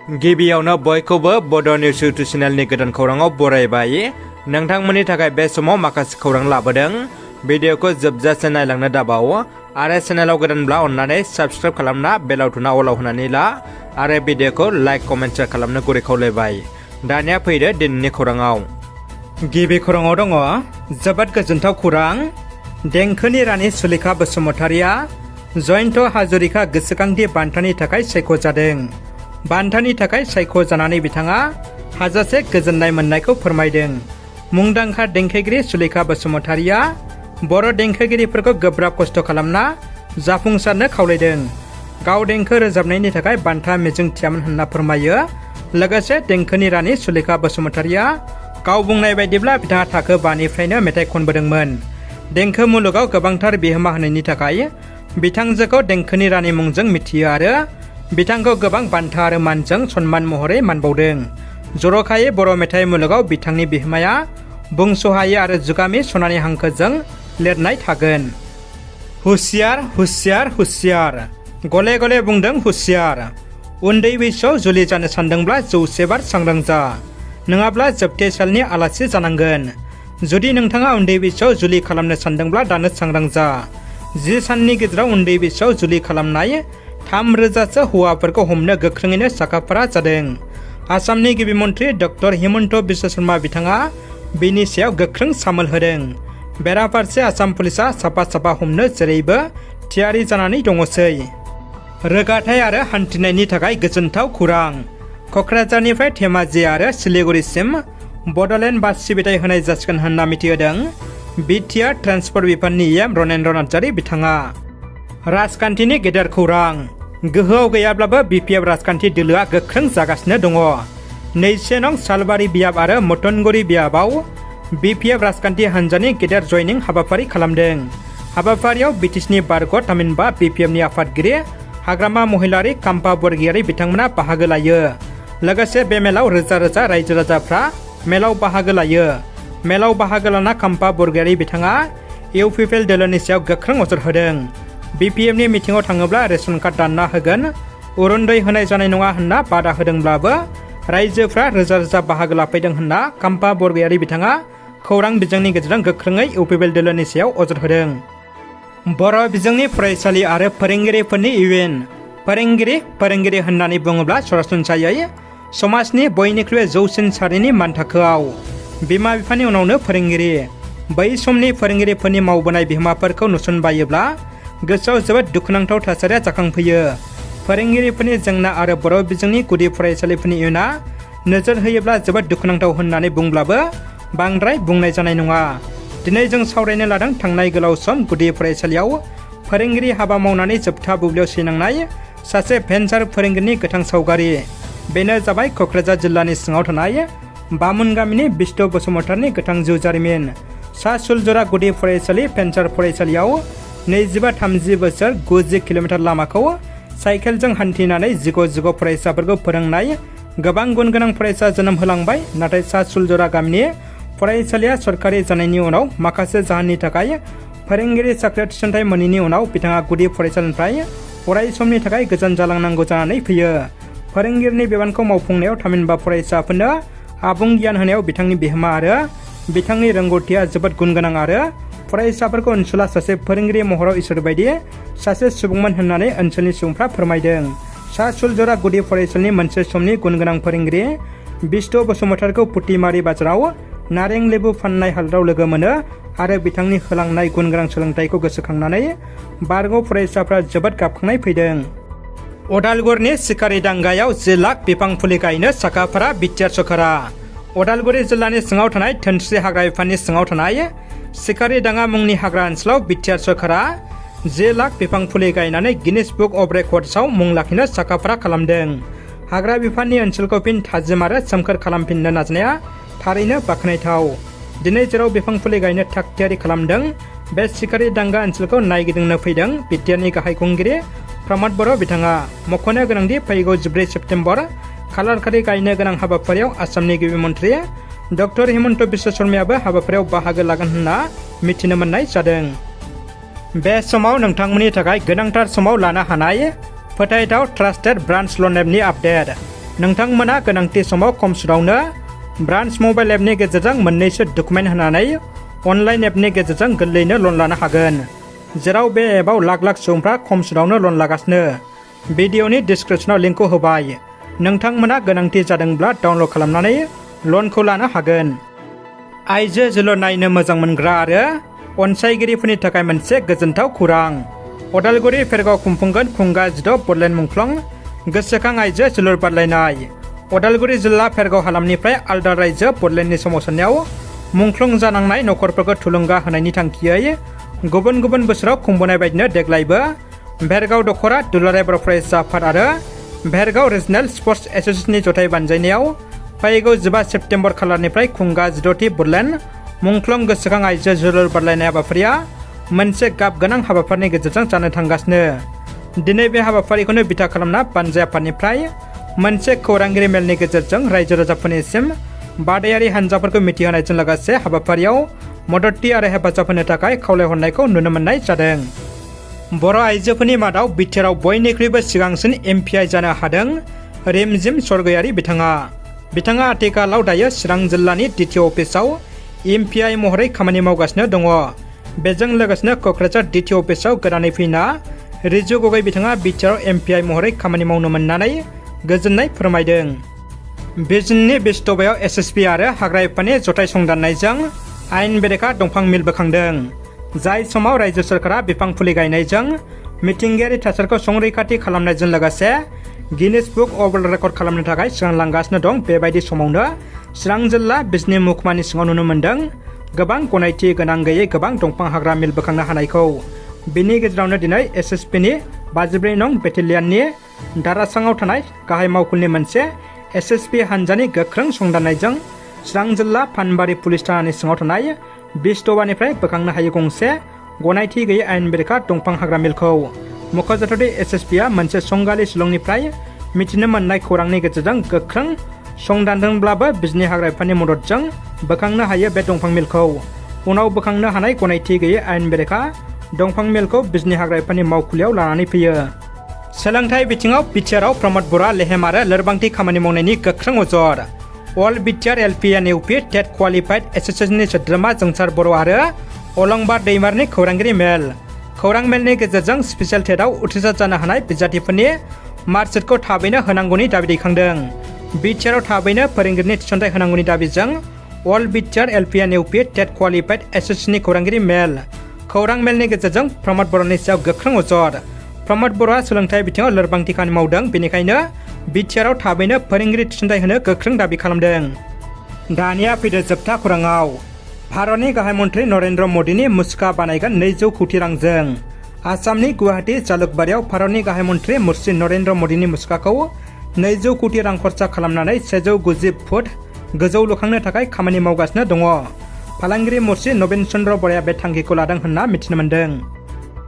गिबियावनो बयखौबो बड' निउस इउटुब चेनेलनि गोदान खौराङाव बरायबाय। नोंथांमोननि थाखाय बे समाव माखासे खौरां लाबोदों। भिडिअखौ जोबजासे नायलांनो दाबाव आरो चेनेलाव गोदानब्ला अन्नानै साबस्क्राइब खालामना बेल आइकनआ अलाव होनानै ला आरो भिडिअखौ लाइक कमेन्ट शेयार खालामनो गुरै खावलायबाय। दानिया फैदो दिनैनि खौराङाव। गिबि खौराङाव दङ जोबोद गोजोनथाव खौरां। देंखोनि रानि सुलेखा बसुमतारिया जयन्त हाजरिका गोसोखांथि बान्थानि थाखाय सायख'जादों। बान्थानि थाखाय सायख'जानानै बिथाङा हाजासे गोजोननाय मोननायखौ फोरमायदों। मुंदांखा देंखोगिरि सुलेखा बसुमतारिया बर' देंखोगिरिफोरखौ गोब्राब खस्थ' खालामना जाफुंसारनो खावलायदों। गाव देंखो रोजाबनायनि थाखाय बान्था मिजिंथियामोन होनना फोरमायो। लोगोसे देंखोनि रानि सुलेखा बसुमतारिया गाव बुंनाय बायदिब्ला बिथाङा थाखो 5निफ्रायनो मेथाइ खनबोदोंमोन। देंखो मुलुगाव गोबांथार बिहोमा होनायनि थाखाय बिथांजोखौ देंखोनि रानि मुंजों मिथियो आरो बिथांखौ गोबां बान्था आरो मानजों सन्मान महरै मानबावदों। जर'खायै बर' मेथाइ मुलुगाव बिथांनि बिहोमाया बुंस'हायै आरो जुगामि सनानि हांखोजों लिरनाय थागोन। हुसियार हुसियार हुसियार गले गले बुंदों हुसियार। उन्दै बैसोआव जुलि जानो सानदोंब्ला 100 बार सांग्रां जा, नङाब्ला जोबथेसालिनि आलासि जानांगोन। जुदि नोंथाङा उन्दै बैसोआव जुलि खालामनो सानदोंब्ला दानो सांग्रां जा। 10 साननि गेजेराव उन्दै बैसोआव जुलि खालामनाय 3,000सो हौवाफोरखौ हमनो गोख्रोङैनो साखाफारा जादों। आसामनि गिबि मन्थ्रि डक्टर हिमन्त बिश्व शर्मा बिथाङा बेनि सायाव गोख्रों सामोल होदों। बेराफारसे आसाम पुलिसा साफा साफा हमनो जेरैबो थियारि जानानै दङसै। रोगाथाइ आरो हान्थिनायनि थाखाय गोजोनथाव खौरां। क'क्राझारनिफ्राय धेमाजि आरो सिलिगुरिसिम बड'लेण्ड बास सिबिथाय होनाय जासिगोन होनना मिथिहोदों बिटिआर ट्रेन्सपर्ट बिफाननि EM रनेन्द्र नार्जारि बिथाङा। राजखान्थिनि गेदेर खौरां। गोहोआव गैयाब्लाबो BPF राजखान्थि दोलोआ गोख्रों जागासिनो दङ। 2 नं सालबारि बियाब आरो मटनगुरि बियाबाव BPF राजखान्थि हान्जानि गेदेर जयनिं हाबाफारि खालामदों। हाबाफारियाव बिटिसिनि बारग' थामहिनबा BPFनि आफादगिरि हाग्रामा महिलारि काम्पा बरगयारि बिथांमोना बाहागो लायो। लोगोसे बे मेलाव रोजा रोजा रायजो राजाफ्रा मेलाव बाहागो लायो। मेलाव बाहागो लाना काम्पा बरगयारि बिथाङा UPPL दोलोनि सायाव गोख्रों अजद होदों। BPFनि मिथिङाव थाङोब्ला रेशन कार्ड दानना होगोन, अरुन्दै होनाय जानाय नङा होनना बादा होदोंब्लाबो रायजोफ्रा रोजा रोजा बाहागो लाफैदों होनना काम्पा बरगयारि बिथाङा खौरां बिजोंनि गेजेरजों गोख्रोङै UPPL दोलोनि सायाव अजद होदों। बर' बिजोंनि फरायसालि आरो फोरोंगिरिफोरनि इयुन। फोरोंगिरि होननानै बुङोब्ला सरासनस्रायै समाजनि बयनिख्रुइ जौसिन सारिनि मानथाखोआव बिमा बिफानि उनावनो फोरोंगिरि। बै समनि फोरोंगिरिफोरनि मावबोनाय बिहोमाफोरखौ नुसनबायोब्ला गोसोआव जोबोद दुखुनांथाव थासारिया जाखांफैयो। फोरोंगिरिफोरनि जेंना आरो बर' बिजोंनि गुदि फरायसालिफोरनि इयुना नोजोर होयोब्ला जोबोद दुखुनांथाव होननानै बुंब्लाबो बांद्राय बुंनाय जानाय नङा। दिनै जों सावरायनो लादों थांनाय गोलाव सम गुदि फरायसालियाव फोरोंगिरि हाबा मावनानै जोबथा बुब्लियाव सैनांनाय सासे भेन्सार फोरोंगिरिनि गोथां सावगारि। बेनो जाबाय क'क्राझार जिल्लानि सिङाव थानाय बामुन गामिनि बिष्णु बसुमतारिनि गोथां जिउ जारिमिन। सा सुलजरा गुदि फरायसालि भेन्सार फरायसालियाव 25-30 बोसोर 90 किल'मिटार लामाखौ साइकेलजों हान्थिनानै जिग' फरायसाफोरखौ फोरोंनाय गोबां गुन गोनां फरायसा जोनोम होलांबाय। नाथाय सा सुलजरा गामिनि फरायसालिया सरकारि जानायनि उनाव माखासे जाहोननि थाखाय फोरोंगिरि साख्रियाव थिसनथाइ मोनैनि उनाव बिथाङा गुदि फरायसालिनिफ्राय अराय समनि थाखाय गोजान जालांनांगौ जानानै फैयो। फोरोंगिरिनि बिबानखौ मावफुंनायाव थामहिनबा फरायसाफोरनो आबुं गियान होनायाव बिथांनि बिहोमा आरो बिथांनि रोंगौथिया जोबोद गुन गोनां आरो फरायसाफोरखौ ओनसोला सासे फोरोंगिरि महराव इसोर बायदि सासे सुबुंमोन होननानै ओनसोलनि सुबुंफ्रा फोरमायदों। सा सुलजरा गुदि फरायसालिनि मोनसे समनि गुन गोनां फोरोंगिरि बिष्णु बसुमतारिखौ पुटिमारि बाजाराव नारें लेबु फाननाय हालोदाव लोगो मोनो आरो बिथांनि होलांनाय गुन गोनां सोलोंथाइखौ गोसोखांनानै बारग' फरायसाफ्रा जोबोद गाबखांनाय फैदों। अदालगुरिनि सिखारि दांगायाव 10 लाख बिफां फुलि गायनो साखाफारा बिटिआर सरकारा। अदालगुरि जिल्लानि सिङाव थानाय धोनस्रि हाग्रा बिफाननि सिङाव थानाय सिखारि दाङा मुंनि हाग्रा ओनसोलाव बिटिआर सरकारा 10 लाख बिफां फुलि गायनानै गिनिस बुक अफ रेकर्डसआव मुं लाखिनो साखाफारा खालामदों। हाग्रा बिफाननि ओनसोलखौ फिन थाजिम आरो सोमखोर खालामफिननो नाजानाया थारैनो बाख्नायथाव। दिनै जेराव बिफां फुलि गायनो थाग थियारि खालामदों बे सिखारि दांगा ओनसोलखौ नायगिदिंनो फैदों बिटिआरनि गाहाय खुंगिरि प्रमद बर' बिथाङा। मख'नो गोनांदि फैगौ 14 सेप्तेम्बर खालारखालि गायनो गोनां हाबाफारियाव आसामनि गिबि मन्थ्रि डक्टर हिमन्त बिश्व शर्मायाबो हाबाफारियाव बाहागो लागोन होनना मिथिनो मोननाय जादों। बे समाव नोंथांमोननि थाखाय गोनांथार समाव लानो हानाय फोथायथाव ट्रास्टेड ब्रान्ड लनेबनि आपडेट। नोंथांमोना गोनांथि समाव खम सुदावनो ब्रान्च मबाइल एपनि गेजेरजों मोननैसो डकुमेन्ट होनानै अनलाइन एपनि गेजेरजों गोरलैयैनो लन लानो हागोन, जेराव बे एपआव लाख लाख सुबुंफ्रा खम सुदावनो लन लागासिनो। भिडिअनि डिसक्रिप्शनाव लिंकखौ होबाय, नोंथांमोना गोनांथि जादोंब्ला डाउनलड खालामनानै लनखौ लानो हागोन। आइजो जोलुर नायनो मोजां मोनग्रा आरो अनसायगिरिफोरनि थाखाय मोनसे गोजोनथाव खौरां। अदालगुरि फेरगाव खुंफुंगोन खुंगा 16 बडलेण्ड मुंख्लं गोसोखां आइजो जोलुर बादायलायनाय। अदालगुरि जिल्ला फेरगाव हालामनिफ्राय आलदा रायजो बडलेण्डनि सोमावसारनायाव मुंख्लं जानांनाय नखरफोरखौ थुलुंगा होनायनि थांखियै गुबुन गुबुन बोसोराव खुंबोनाय बायदिनो देग्लायबो भेरगाव दखरा दुलाराय बर' फरायसा आफाद आरो भेरगाव रिजनेल स्पर्ट्स एस'सिएशननि जथाय बानजायनायाव फैगौ 15 सेप्तेम्बर खालारनिफ्राय खुंगा 16थि बडलेण्ड मुंख्लं गोसोखां आइजो जोलुर बादायलायनाय हाबाफारिया मोनसे गाब गोनां हाबाफारिनि गेजेरजों जानो थांगासिनो। दिनै बे हाबाफारिखौनो बिथा खालामना बानजाय आफादनिफ्राय मोनसे खौरांगिरि मेलनि गेजेरजों रायजो राजाफोरनिसिम बादायारि हानजाफोरखौ मिथिहोनायजों लोगोसे हाबाफारियाव मददथि आरो हेफाजाब होनो थाखाय खावलायहरनायखौ नुनो मोननाय जादों। बर' आइजोफोरनि मादाव बिटिआरआव बयनिख्रुइबो सिगांसिन एमपिआइ जानो हादों रिमजिम स्वर्गयारि बिथाङा आथिखालाव दायो चिरां जिल्लानि डिटिअ अफिसाव एमपिआइ महरै खामानि मावगासिनो दङ। बेजों लोगोसेनो क'क्राझार डिटिअ अफिसाव गोदानै फैना रिजु गगै बिथाङा बिटिआरआव एमपिआइ महरै खामानि मावनो मोननानै गोजोननाय फोरमायदों। बिजनि बिस्तबायाव एसएसपि आरो हाग्रा बिफाननि जथाय संदाननायजों आयेन बेरेखा दंफां मिल बोखांदों, जाय समाव रायजो सोरखारा बिफां फुलि गायनायजों मिथिंगायारि थासारिखौ संरैखाथि खालामनायजों लोगोसे Guinness book of world record खालामनो थाखाय सिगांलांगासिनो दं। बेबायदि समावनो चिरां जिल्ला बिजनि महकुमानि सिङाव नुनो मोन्दों गोबां गनायथि गोनां गैयै गोबां दंफां हाग्रा मिल बोखांनो हानायखौ। बिनि गेजेरावनो दिनै एसएसपिनि 52 नं बेटेलियननि दारासाङाव थानाय गाहाय मावखुलिनि मोनसे एसएसपि हानजानि गोख्रों संदाननायजों चिरां जिल्ला फानबारि पुलिस थानानि सिङाव थानाय बिस्तबानिफ्राय बोखांनो हायै गंसे गनायथि गैयै आयेन बेरेखा दंफां हाग्रा मिलखौ मख'जाथावदि एसएसपिआ मोनसे संगालि शिलंनिफ्राय मिथिनो मोननाय खौरांनि गेजेरजों गोख्रों संदानदोंब्लाबो बिजनि हाग्रा बिफाननि मददजों बोखांनो हायो बे दंफां मिलखौ। उनाव बोखांनो हानाय गनायथि गैयै आयेन बेरेखा दंफां मिलखौ बिजनि हाग्रा बिफाननि मावखुलियाव लानानै फैयो। सोलोंथाइ बिथिङाव बिटिआरआव प्रमद बर'आ लेहेम आरो लोरबांथि खामानि मावनायनि गोख्रों अजद। All BTR LP and UP TET qualified एस'सिएशननि सोद्रोमा जोंसार बर' आरो अलंबार दैमारनि खौरांगिरि मेल। खौरां मेलनि गेजेरजों स्पेसियेल टेटआव उथ्रिसार जानो हानाय बिजाथिफोरनि मार्कशिटखौ थाबैनो होनांगौनि दाबि दैखांदों। बिटिआरआव थाबैनो फोरोंगिरिनि थिसनथाइ होनांगौनि दाबिजों all BTR LP and UP TET qualified एस'सिएशननि खौरांगिरि मेल। खौरां मेलनि गेजेरजों प्रमद बर'नि सायाव गोख्रों अजद। प्रमद बर'आ सोलोंथाइ बिथिङाव लोरबांथि खामानि मावदों, बेनिखायनो बिटिआरआव थाबैनो फोरोंगिरि थिसनथाइ होनो गोख्रों दाबि खालामदों। दानिया फैदो जोबथा खौराङाव। भारतनि गाहाय मन्थ्रि नरेन्द्र मदिनि मुसुखा बानायगोन 200 कौटि रांजों। आसामनि गुवाहाटी जालुकबारियाव भारतनि गाहाय मन्थ्रि मुर्शि नरेन्द्र मदिनि मुसुखाखौ 200 कौटि रां खरसा खालामनानै 190 फुट गोजौ लुखांनो थाखाय खामानि मावगासिनो दङ। फालांगिरि मुर्शि नवीन चन्द्र बराया बे थांखिखौ लादों होनना मिथिनो मोन्दों।